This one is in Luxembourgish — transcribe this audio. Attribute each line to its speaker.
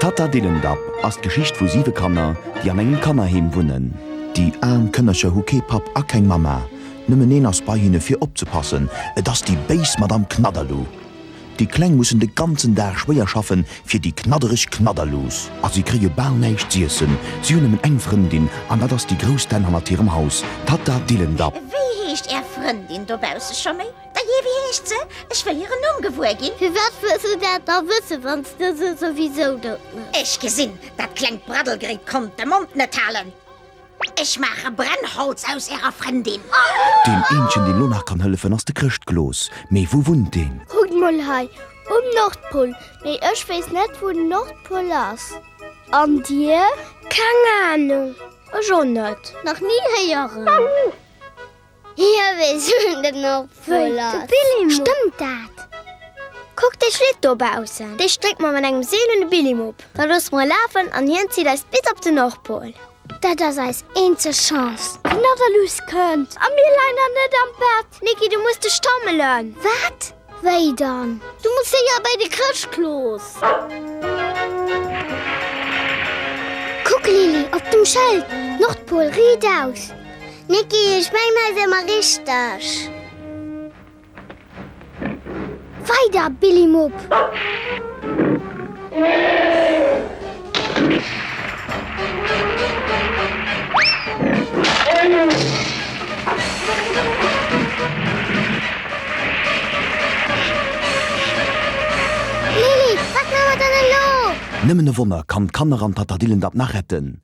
Speaker 1: Tatta Dillendapp ass d'Geschicht vu siwe Kanner, déi an engem Kannerheem wunnen. Déi aarm Kënnercher hu kee Papp a keng Mamma. Nëmmen een ass bei hinne fir opzepassen, et ass déi béis Madame Knadderlu. Déi Kleng mussen de ganzen Dag schwéier schaffen fir déi knaddereg Knadderlus. A si kréie bal näischt z'iessen. Si hunn nëmmen eng Frëndin an dat ass déi grouss Dänn hannert hirem Haus, d'Tatta Dillendapp.
Speaker 2: Wéi heescht Är Frëndin dobausse scho méi? Dajee, wéi heescht se? Ech wëll hiren Numm gewuer ginn.
Speaker 3: Firwat wëlls du dat da wëssen, wann s de se souwisou dout
Speaker 2: méchs? Ech gesinn, dat klengt Braddelgréit konnt de Mond net halen. Ech maache Brennholz aus ärer Frëndin.
Speaker 1: Deen eenzegen, deen lo nach kann hëllefen, ass de Chrëschtklos. Mee wou wunnt deen?
Speaker 3: Kuckt mol hei, um Nordpol. Mee ech weess net, wou den Nordpol ass. An dir? Keng Anung, ech och net. Nach ni héieren. Hie weess wou den Nordpol ass. Stëmmt dat? Kuck dee Schlitt dobaussen. Dee strécke mer mat engem Seel un de Billimupp. Da loosse mer e lafen an hien zitt eis bis op den Nordpol. Dat ass eis eenzeg Chance. D'Knadderluss kënnt a mir leien nach net am Bett. Niki, du muss dech tommelen. Wat? Wéi dann? Du muss séier bei de Chrëschtklos. Kuck Lili, op dem Schëld, Nordpol, riit aus. Niki, ech mengen hei si mer richteg. Weider, Billy Mupp! Lili, wat maache mer dann elo?
Speaker 1: Nëmmen e Wonner kann d'Kanner an d'Tatta Dillendapp nach retten.